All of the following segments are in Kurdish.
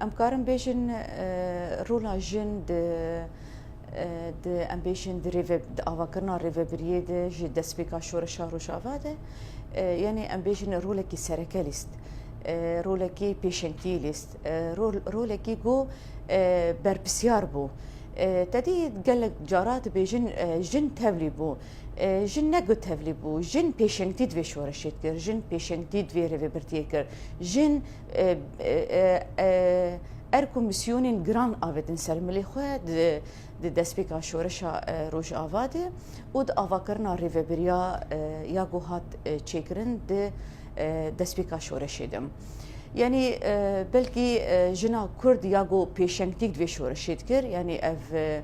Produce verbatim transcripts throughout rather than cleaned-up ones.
Em karin bêjin, e, rola jin di, e, di, em bêjin di rêve-, di avakirina rêvebiriyê de ji destpêka şoreşa Rojava de, e, yanî em bêjin rolekî sereke lîst, e, rolekî pêşengtî lîst, e, rol-, rolekî ku, e, berpisyar bû. E, te dî gelek cara dibêjin, e, jin tevlî bû. E, jin ne ku tevlî bû, jin pêşengtî di vê şoreşê dikir, jin pêşengtî di vê rêvebirtiyê kir. Jin, e, e, e, e, erk û misyonên giran avêtin ser milê xwe di, di destpêka şoreşa, e, Rojava de û di avakirina rêvebiriya, e, ya ku hat, e, çêkirin di, e, destpêka şoreşê de. Yanî, e, belkî, e, jina Kurd ya ku pêşengtîk di vê şoreşê dikir, yanî ev, e,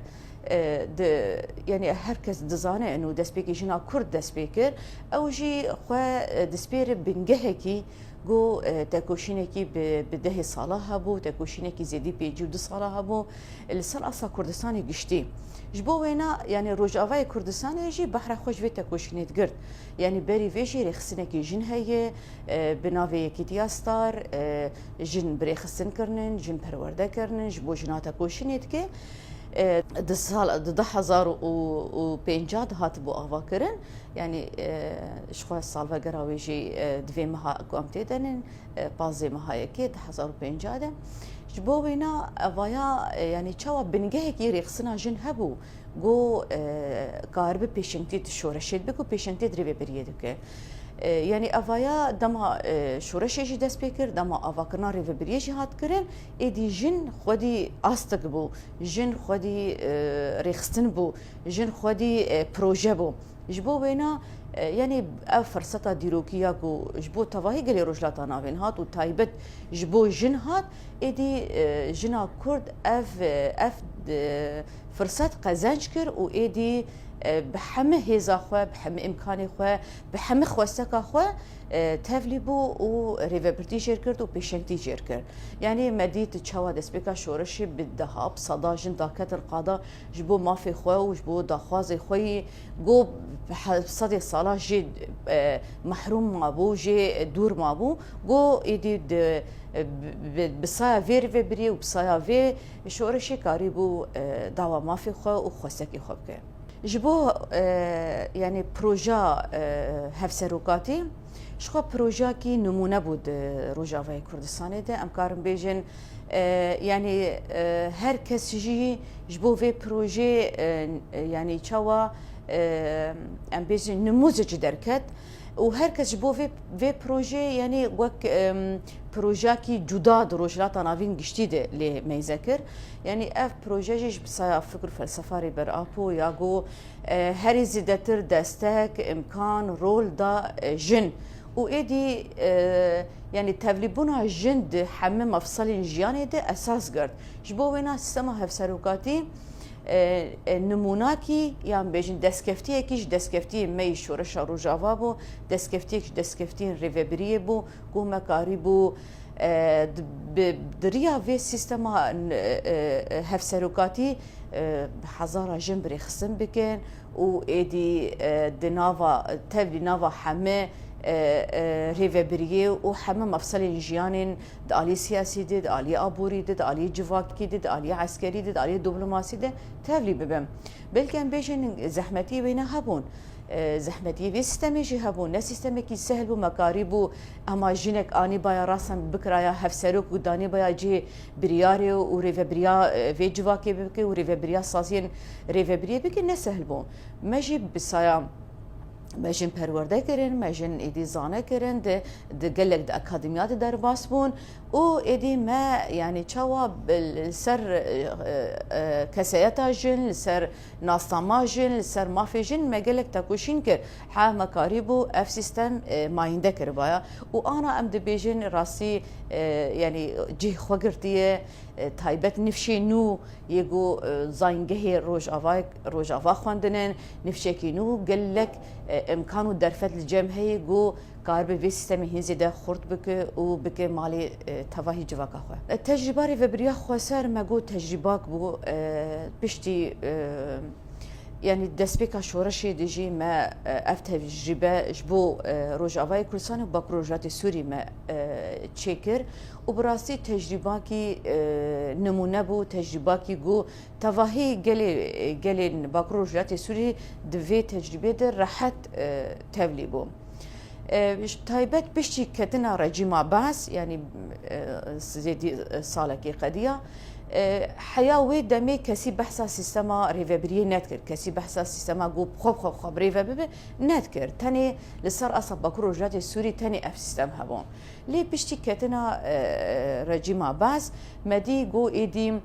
e, di, yanî her kes dizane û destpêkê jina Kurd dest pê kir, ew jî xwe, e, dispêre bingehekî ku, e, tekoşînekî bi, bi dehê sala hebû, tekoşînekî zêdî pêncî û du sala hebû, li ser asta Kurdistanê giştî. Ji bo wêna, yanî Rojavayê Kurdistanê jî behra xwe ji vê tekoşînê digirt. Yanî berî vê jî rêxistinekî jin heye, e, bi navê Yekîtiya Star, e, jin bi rêxistin kirinin, jin perwerde kirinin, ji bo jina tekoşînê dike. E, di sal, di du hezar û pêncî de hatibû avakirin. Yanî, e, ji xwe salvegera wê jî, e, di vê meha ku em tê de nin, e, pazdeh meha yekê du hezar û pêncî de. Ji bo wêna evaya, e, yanî çawa bingehekî rêxistina jin hebû, ku, e, karibe pêşengtî di şoreşê dibe, ku pêşengtî di rêvebiriyê dike. E, yanî evaya dema, e, şoreşê jî dest pê kir, dema avakirina rêvebiriyê jî hat kirin, êdî jin xwedî astik bû, jin xwedî, e, rêxistin bû, jin xwedî, e, proje bû. Ji bo wêna, e, yanî ev firseta dîrokî ya ku ji bo tevahî gelê Rojhilata Navîn hat û taybet ji bo jin hat, êdî, e, jina Kurd ev, e, ev, e, firset qezenc kir û êdî, e, bi hemî hêza xwe, bi hemî îmkanê xwe, bi hemî xwesteka xwe, e, tevlî bû û rêvebirtî jêr kir û pêşengtî jêr kir. Yanî me dît çawa destpêka şoreşê bi deha, bi seda jin daketin qada ji bo mafê xwe û ji bo daxwazê xwe yî, ku he-, sedê sala jê, e, mehrûm mabû, jê dûr mabû, ku êdî di, e, bi, bi, bi saya vê rêvebiriyê û bi saya vê şoreşê karîbû, e, dawa mafê xwe û xwestekê xwe bike. Ji bo, e, yanî proja, e, hevserokatî, ji xwe projeyekî nimûne bû di Rojavayê Kurdistanê de. Em karin bêjin, e, yanî, e, her kes jî ji bo vê projê, e, e, yanî çawa, e, em bêjin nimûzec derket û her kes ji bo vê, vê projê, yanî wek, em, projeyekî cuda di Rojhilata Navîn giştî de lê meyze kir. Yanî ev proje jî ji saya fikr û felsefa Rêber Apo ya ku, e, herî zêdetir destek, îmkan, rol da, e, jin. Û êdî, e, yanî tevlîbûna jin di hemî mefselên jiyanê de esas girt. Ji bo wêna sîstema hevserokatî, e, e, nimûnakî yan bêjin destkeftiyekî ji destkeftiyên me yî şoreşa Rojava bû, destkeftiyek ji destkeftiyên rêvebiriyê bû, ku me karîbû, e, di, bi, di riya vê sîstema, e, e, hevserokatî, e, hezara jin bi rêxistin bikin û êdî, e, di nava, tevlî nava hemî, e, e, rêvebiriyê û hemî mefselên jiyanên di alî siyasî de, di alî aborî de, di alî civakî de, di alî eskerî de, di alî diplomasî de tevlî bibin. Belkî em bêjin zehmetiyê wêne hebûn. E, zehmetiyê vê sîstemê jî hebû. Ne sîstemekî sehl bû, me karîbû ema jinek anîbaya rasan bikiraya hevserok û danîbaya cihê biryarê û rêvebiriya, e, vê civakê bike û rêvebiriya saziyên rêvebiriyê bike, ne sehl bû. Me jî bi saya me jin perwerde kirin, me jin êdî zane kirin, di, di gelek di akademiya de derbas bûn û êdî me, yanî çawa bi, li ser, e, e, e, keseyeta jin, li ser nasnama jin, li ser mafê jin me gelek tekoşîn kir. He me karîbû ev sîstem, e, mayînde kiribaya. Û ana em dibêjin rastî, e, yanî cih xwe girtiye, e, taybet nifşê nû yê ku, e, zayîngehê Rojava, Rojava xwendin in, nifşekî nû gelek, e, îmkan û derfet li cem heye ku karibe vê sîstemê hîn zêde xurt bike û bike malê, e, tevahî civaka xwe. E, tecrîba rêvebiriya xweser me got tecrîbak bû, e, piştî, e, Yanî destpêka şoreşê de jî me, e, ev tecrîbe ji bo, e, Rojavayê Kurdistanê û Bakur Rojhilatê Sûrî me, e, çêkir û bi rastî tecrîbakî, e, nimûne bû, tecrîbakî ku tevahî gelê, gelên Bakur Rojhilatê Sûrî di vê tecrîbê de rehet, e, tevlî bû. E, ji taybet piştî ketina rejîma Baas, yanî, e, zêdî, e, salekê qediya, e, heya wê demê kesî behsa sîstema rêvebiriyê nedikir. Kesî behsa sîstema ku xwe, xwe, xwe bi rêve bibe nedikir. Tenê li ser asa Bakur Rojhilatê Sûrî tenê ev sîstem hebûn. Lê piştî ketina, e, rejîma Baas, me dî ku êdî,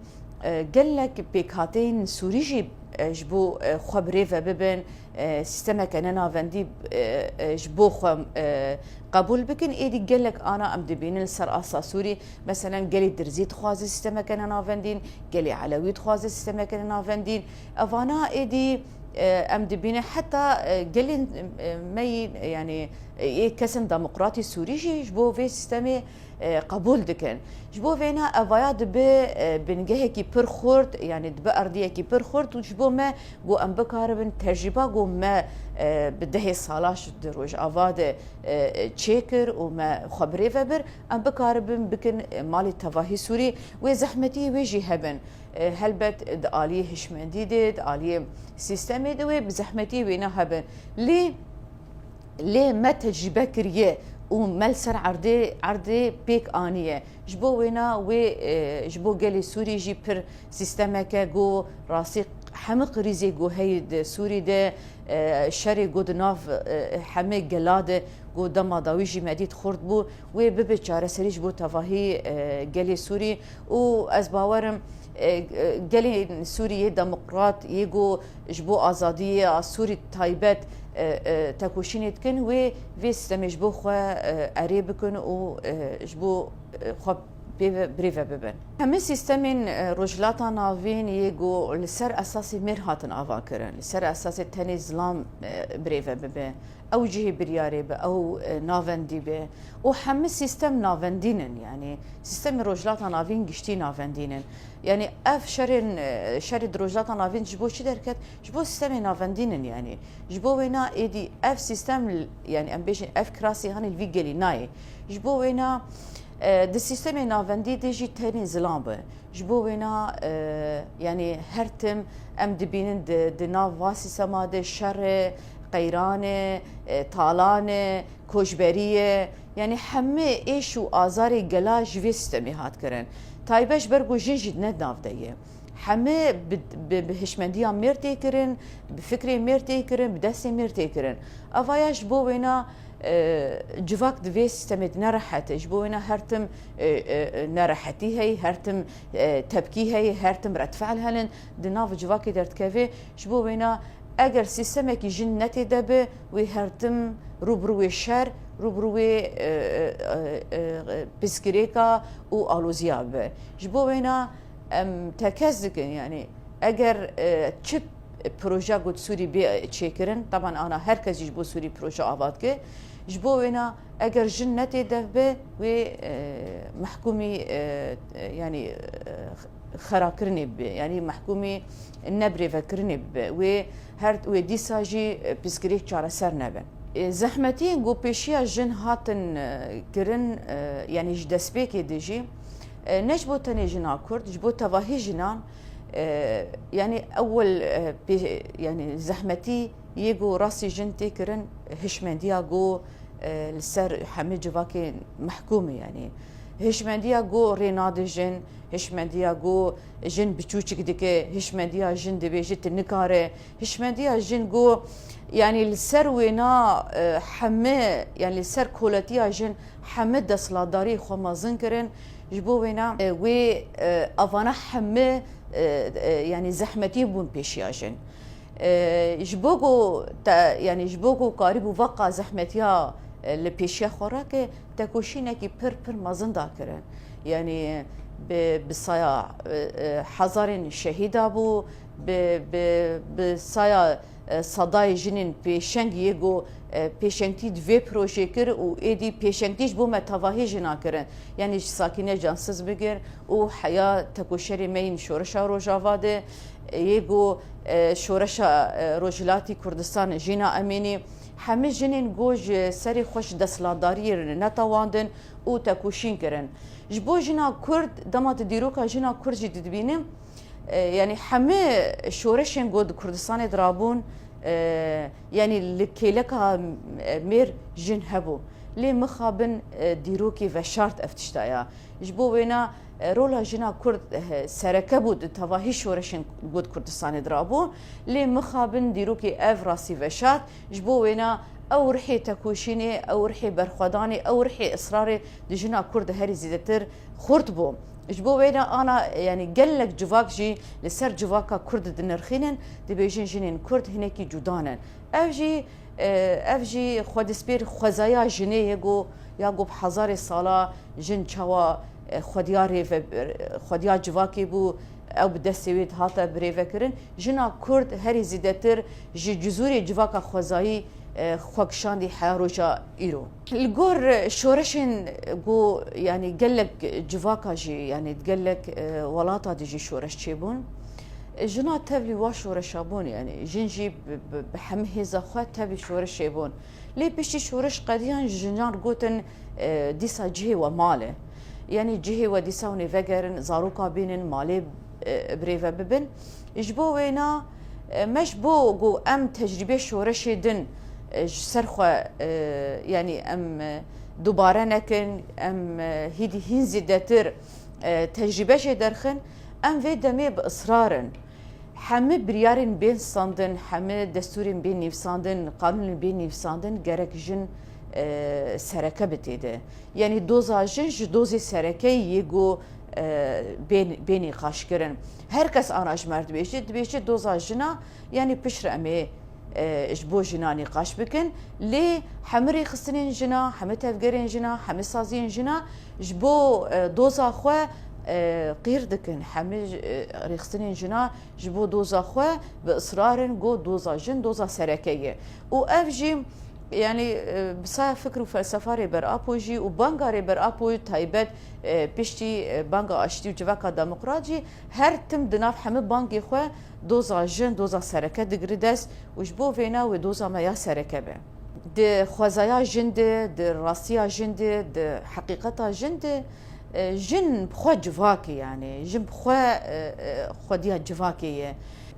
e, gelek pêkhateyên Sûrî jî, e, ji bo, e, xwe bi rêve bibin, e, sîstemeke nenavendî, e, e, ji bo xwe, e, qebûl bikin. Êdî gelek ana em dibînin li ser asa Sûrî. Meselen, gelê Dirzî dixwaze sîstemeke nenavendîn, gelê Elewî dixwaze sîstemeke nenavendîn. Evana êdî, e, em dibînin heta, e, gelên, e, me yî, yanî, e, yê kesên demokratî Sûrî jî ji bo vê sîstemê, e, qebûl dikin. Ji bo vêna evaya dibe, e, bingehekî pir xurt, yanî dibe erdiyekî pir xurt û ji bo me ku em bikaribin tecrîba ku me, e, bi dehê sala ji di Rojava de, e, çêkir û me xwe bi rê ve bir, em bikaribin bikin, e, malê tevahî Sûrî wê zehmetiyê wê jî hebin. E, helbet di aliyê hişmendî de, di aliyê sîstemê de wê bi zehmetiyê wêna hebin. Lê Lê me tecrîbe kiriye û me li ser erdê, erdê pêk aniye. Ji bo wêna wê, e, ji bo gelê Sûrî jî pir sîstemeke ku rastî hemî krîzê ku heye di Sûrî de, e, şerê ku di nav, e, hemî gela de ku dema dawî jî me dît xurt bû, wê bibe çareserî ji bo tevahî, e, gelê Sûrî û ez bawer im, e, e, gelên Sûrî yê demokrat yê ku ji bo azadiyê a Sûrî taybet, e, e, tekoşînê dikin, wê vê sîstemê ji bo xwe, e, erê bikin û, e, ji bo, e, xwe pê ve, bi rê ve bibin. Hemî sîstemên, e, Rojhilata Navîn yê ku li ser esasê mêr hatin avakirin, li ser esasê tenê zilam, e, bi rê ve bibe, ew cihê biryarê be, ew, e, navendî be û hemî sîstem navendîn in, yanî sîstemê Rojhilata Navîn giştî navendîn in. Yanî ev şerên, e, şerê di Rojhilata Navîn ji bo çi derket? Ji bo sîstemê navendîn in yanî. Ji bo wêna êdî ev sîstem, yanî em bêjin ev kirasê hanê li vî gelî nayê. Ji bo wêna, e, di sîstemê navendî de jî tenê zilam be. Ji bo wêna, e, yanî her tim em dibînin di, di nav va sîstema de şer e, qeyran e, e, talan e, koçberî ye. Yanî hemî êş û azarê gela ji vê sîstemê hat kirin. Taybet ji ber ku jin jî ne di nav de ye. Hemî bi, bi, bi hişmendiya mêr tê kirin, bi fikrê mêr tê kirin, bi destê mêr tê kirin. Evaya ji bo wêna, e, civak di vê sîstemê de nerehet e. Ji bo wêna her tim, e, e, nerehetî heye, her tim, e, tepkî heye, her tim redfe'l hene di nav civakê derdikeve. Ji bo wêna eger sîstemekî jin ne tê de be, wê her tim rû bi rû wê şer, rû bi rû wê, e, e, e, e, pirsgirêka û aloziya be. Ji bo wêna em tekez dikin, yanî eger, e, çi proje ku di Sûrî bê çêkirin, teban ana her kes jî ji bo Sûrî proje ava dike. Ji bo wêna eger jin ne tê de be, wê, e, mehkûmî, e, e, yanî, e, xerakirinê bibe, yanî mehkûmî nebrêvekirinê bibe. Wê her, wê dîsa jî, e, pirsgirêk çareser nebe. E, zehmetiyên ku pêşiya jin hatin, e, kirin, e, yanî ji destpêkê de jî, e, ne ji bo tenê jina Kurd, ji bo tevahî jinan, e, yanî ewil, e, pê-, yanî zehmetî yê ku rastî jin tê kirin, hişmendiya ku, e, li ser hemî civakê mehkûm e, yanî hişmendiya ku rê nade jin, hişmendiya ku jin biçûçik dike, hişmendiya jin dibêje tu nikare, hişmendiya jin ku, yanî li ser wêna, e, hemî, yanî li ser koletiya jin hemî desthilatdariyê xwe mezin kirin. Ji bo wêna, e, wê, e, evana hemî, e, e, yanî zehmetiyê bûn pêşiya jin. E, ji bo ku te, yanî ji bo ku karîbû veqa zehmetiya, e, li pêşiya xwe rake, tekoşînekî pir, pir mezin da kirin. Yanî bi, bi saya, e, e, hezarên şehîda bû, bi, bi, bi saya, e, sedayê jinên pêşeng yê ku, e, pêşengtî di vê projê kir û êdî pêşengtî ji bo me tevahî jina kirin. Yanî ji Sakîne Cansiz bigir û heya tekoşerê me yên şoreşa Rojava de, Yê ku, e, şoreşa, e, Rojhilatî Kurdistan Jîna Emînî, hemî jinên ku ji serê xwe ji desthilatdariyê re netewandin û tekoşîn kirin. Ji bo jina Kurd, dema tu dîroka jina Kurd jî didibîne, e, yanî hemî şoreşên ku di Kurdistanê de rabûn, e, yanî li kêleka, e, mêr jin hebû. Lê mixabin, e, dîrokê veşart ev tişta ya. Ji bo wêna, e, rola jina Kurd, e, sereke bû di tevahî şoreşên ku di Kurdistanê de rabû. Lê mixabin dîrokê ev rastî veşart. Ji bo wêna ew rihê tekoşînê, ew rihê berxwedanê, ew rihê israrê di jina Kurd de herî zêdetir xurt bû. Ji bo wêna ana, yanî gelek civak jî li ser civaka Kurd dinirxînin, dibêjin jinên Kurd hinekî cuda ne. Ev jî, e, ev jî xwedîspêr xwezaya jinê ye ku ya ku bi hezarê sala jin çawa, e, xwediya rêve, xwediya civakê bû, ew bi destê wê dihate birêvekirin. Jina Kurd herî zêdetir ji cizûrê civaka xwezayî, e, xwe kişandî heya roja îro. Li gor şoreşên ku, yanî gelek civaka jî, yanî gelek, e, welata de jî şoreş çêbûn. Jina tevlî wa şoreşa bûn, yanî jin jî bi, bi, bi hemî hêza xwe tevlî şoreşê bûn. Lê piştî şoreş qediyan jinan gotin, e, dîsa cihê we mal e. Yanî cihê we dîsa hûn ê vegerin, zaroka bînin, malê, e, birêve bibin. Ji bo wêna, e, me ji bo ku em tecrîbê şoreşê din, e, ji ser xwe, e, yanî em, e, dubare nekin, em, e, hîdî hîn zêdetir, e, tecrîbe jê derxin, em vê demê bi israr in. Hemî biryarên bên standin, hemî destûrên bên nivîsandin, qanûnên bên nivîsandin gerek jin, e, sereke bi tê de. Yanî doza jin ji dozê serekeyê yê ku, e, bên, bên nîqaşkirin. Her kes ana ji me re dibêje, dibêje doza jina, yanî piştre em ê, e, ji bo jina nîqaş bikin. Lê hemî rêxistinên jina, hemî tevgerên jina, hemî saziyên jina ji bo, e, doza xwe, e, qîr dikin. Hemî, e, rêxistinên jina ji bo doza xwe bi israr in, got doza jin doza sereke ye. Û ev jî, yanî, e, bi saya fikr û felsefa Rêber Apo jî û banga Rêber Apo taybet, e, piştî, e, banga aştî û civaka demokrat jî her tim di nav hemî bangê xwe doza jin, doza sereke digire dest û ji bo vêna wê doza me ya sereke be. Di xwezaya jin de, di rastiya jin de, di heqîqeta jin de, e, jin bi xwe civak e, yanî jin bi xwe, e, e, xwediya civakê ye.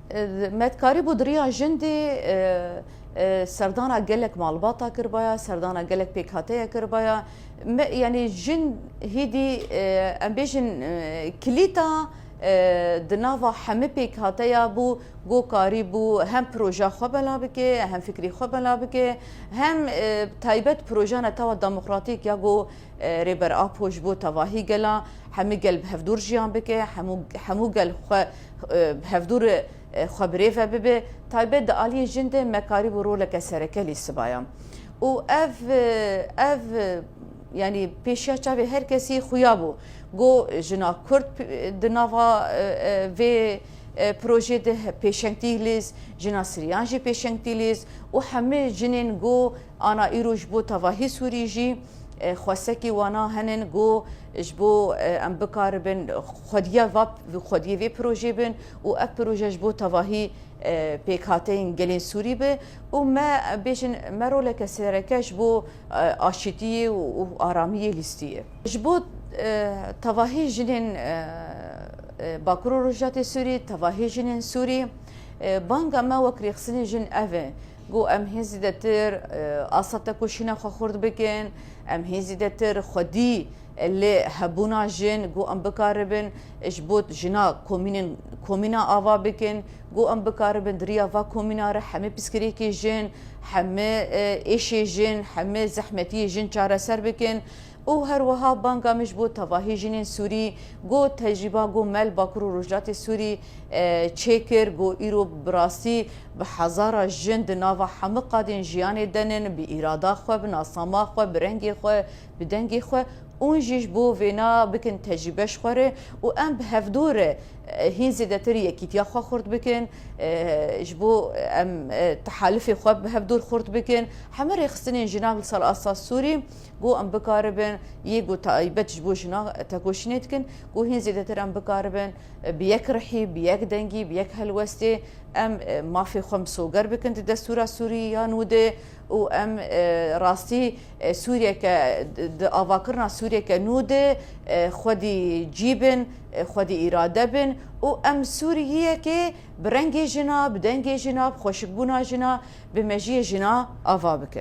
E, me dikarîbû di riya jin de, e, e, serdana gelek malbata kiribaya, serdana gelek pêkhateya kiribaya. Me, yanî jin hîdî, e, em bêjin, e, kilîta, e, di nava hemî pêkhateya bû, ku karîbû hem proja xwe bela bike, hem fikrê xwe bela bike, hem, e, taybet proja netewa demokratîk ya ku, e, Rêber Apo ji bo tevahî gela, hemî gel bi hevdûr jiyan bike, hemû, hemû gel xwe, e, bi hevdûr, e, xwe birêve bibe. Taybet di aliyê jin de me karîbû roleke sereke lî sibaya. Û ev, e, ev, e, yanî pêşiya çavê her kesî xuya bû. Got jina Kurd, e, di nava, e, e, vê, e, projê de he-, pêşengtî lîz, jina Siriyan jî pêşengtî lîz û hemî jinên got ana îro ji bo tevahî Sûrî jî, e, xwesekî wana henin got ji bo, e, em bikaribin xwediya va, xwediyê vê projê bin û ev proje ji bo tevahî, e, pêkhateyên gelên Sûrî be û me, bêjin, me roleke sereke ji bo, e, aşîtiyê û, û aramiyê lîstiye. Ji bo, e, tevahî jinên, e, e, Bakur û Rojhilatê Sûrî, tevahî jinên Sûrî, e, banga me wek rêxistinê jin ev e. Got em hîn zêdetir, e, asta tekoşîna xwe xurt bikin, em hîn zêdetir xwedî li hebûna jin, ku em bikaribin ji bo jina komînin, komîna ava bikin, ku em bikaribin di riya va komîna re hemî pirsgirêkê jin, hemî, e, êşê jin, hemî zehmetiyê jin çareser bikin. Û her wiha banga min ji bo tevahî jinên Sûrî, ku tecrîba ku me li Bakur û Rojhilatê Sûrî, e, çêkir, ku îro bi rastî bi hezara jin di nava hemî qadên jiyanê de nin, bi îrada xwe, bi nasnama xwe, bi rengê xwe, bi dengê xwe, Hûn jî ji bo vêna bikin tecrîbe ji xwe re û em bi hevdû re, e, hîn zêdetir yekîtiya xwe xurt bikin, e, ji bo em, e, tehalifê xwe bi hevdûr xurt bikin. Heme rêxistinên jinan li ser asas Sûrî ku em bikaribin, yê ku taybet ji bo jina tekoşînê dikin, ku hîn zêdetir em bikaribin, e, bi yek rihî, bi yek dengî, bi yek helwestê em, e, mafê xwe misoger bikin di destûra Sûrî ya nû de û em, e, rastî, e, Sûriyeke di, di avakirina Sûriyeke nû de, e, xwedî cî bin, e, xwedî îrade bin û em Sûriyeyekê bi rengê jina, bi dengê jina, bi xweşikbûna jina, bi mejiyê jina ava bikin.